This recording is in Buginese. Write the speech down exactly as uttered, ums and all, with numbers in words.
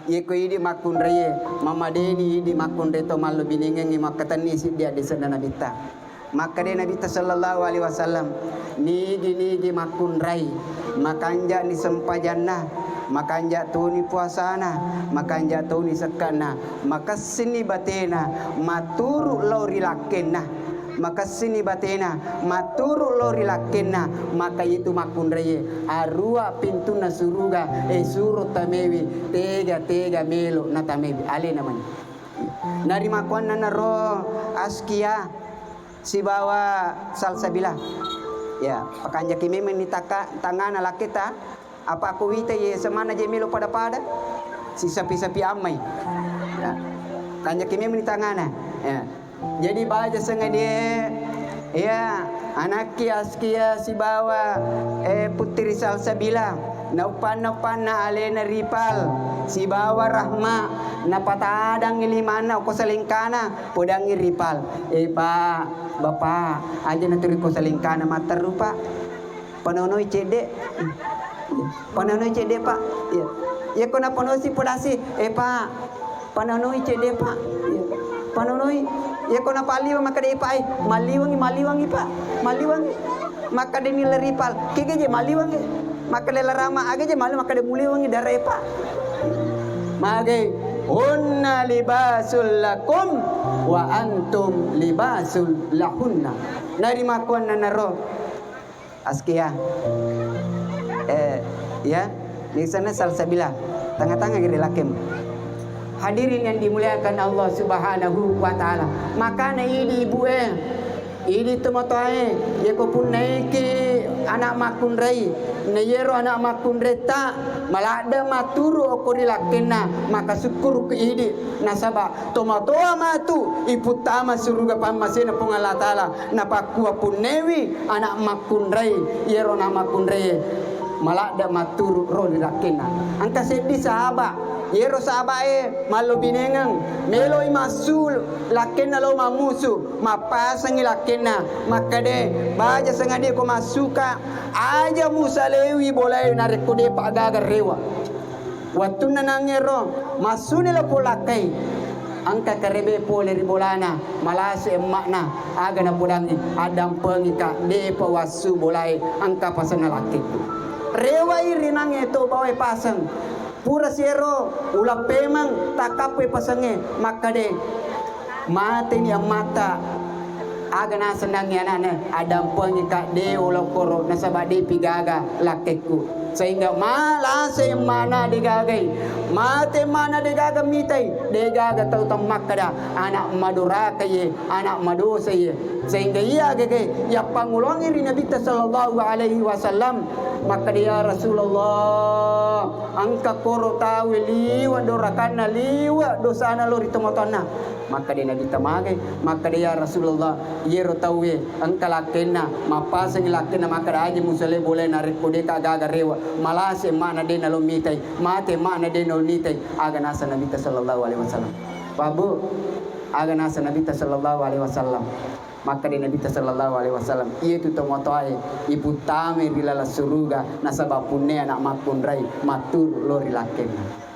Iyeko idi makkunraie, mamadeni idi makkunrai to mallobinengengngi makkatenni siddi addesenna Nabitta. Makkeda Nabitta sallallahu alaihi wasallam, nigi-nigi makkunrai, makanja'ni sempajanna, makanja' toni puasana, makanja' toni sekke'na, makessinni batena, matturu' lao ri lakkenna. Makessinni batena, matturu' lao ri lakkenna, maka itu makkunraie, arua pintunna suruga, e, suro tamewi, tega-tega melo natamewi. Alena mani. Narimakkuannanaro Askia sibawa Salsabila. Ya, pakanjaki memeng ni taka-, tangana lakketa. Apa ko wita ye semana je melo pada-pada? Sisapi-sapi ammai. Ya. Kanjaki memang di tangana. Ya. Jadi baja sengadie, ya, anakki Askia sibawa, eh, Putri Salsabila. Nauppanna-uppanna alena Ripal sibawa Rahma. Napatadangngi limanna ko salengkana, podangngi Ripal. Eh, Pak, Bapak, aja naturi ko salengkana matteru, Pak. Panonoi cedde. Panonoi cedde, Pak. Iya. Iya, ko napanoi si podasi, eh, Pak. Panonoi cedde, Pak. Iya. Panonoi. Iya, ko napalliweng makkeda, eh, Pak, eh, malliwengi, malliwengi, Pak. Malliwengi. Makkeda ni La Ripal, kege je malliwengi. Makkeda La Rahma, aga je malliweng, makkeda muliwengi dare, Pak. Magai, hunna libasul lakum wa antum libasul lahunna. Narimakkuannanaro Askia. Eh, ya, di sana Salsabila. Tanga-tanga gere lakem. Hadirin yang dimuliakan Allah Subhanahu wa Ta'ala. Makana idi ibu e, idi tomatoae, yeko punnaiki anak makkunrai, na yero anak makkunrai ta maladde maturu okko ri lakkenna, maka sukkuruki idi. Nasaba tomatoa matu iputtama suruga pammasena Puang Allah Ta'ala. Napakkua punnewi anak makkunrai, iyaro anak makkunrai maladde matturu ro ri lakkenna. Engka seddi sahaba, iyaro sahabae mallobinengeng, meloi massu lakkenna lao mammusu, mappasengi lakkenna, makkede, baja sengadie ko massuka, aja musalewi bolae narekko depa gaga rewa. Wettunna nangngero, massuni lao polakkai. Engka karebe pole ri bolana, malase emma'na, aga napodangngi, addampengika, depa wassu bolae, engka pasenna lakkekku. Rewai ri nangnge to bawae paseng. Pura siero, ulappemeng, takkappoi pasengnge, makkade, Mateni emmata, aga nasenangngi anakna, addampengika, de olokkoro, nasaba depi gaga lakkekku. Sehingga malase emmana degagai, mate emmana degaga mitai, degaga tau temmakkeda, anak madoraka ye, anak madosa ye. Sehingga iya gagai, yappanguloangngi ri Nabitta sallallahu alaihi wasallam, makkeda, Ya Rasulullah, engka koro tau liwa dorakanna, liwa dosana lo ri tomatoanna. Makkeda Nabitta magai, makkeda, "Ya Rasulullah, iyero tauwe engka lakkenna, mappasengi lakkenna, makkeda aja musale bolae narekko deka gaga rewa, malase emmana de nalo mitai, mate emmana de nalo mitai, aga naseng Nabitta sallallahu alaihi wasallam." Pak Bu, aga naseng Nabitta sallallahu alaihi wasallam. Makkeda Nabitta sallallahu alaihi wasallam, "Iyatu tomatoae iputtamai ri laleng suruga nasaba punne anak makkunrai matturu lo ri lakkenna."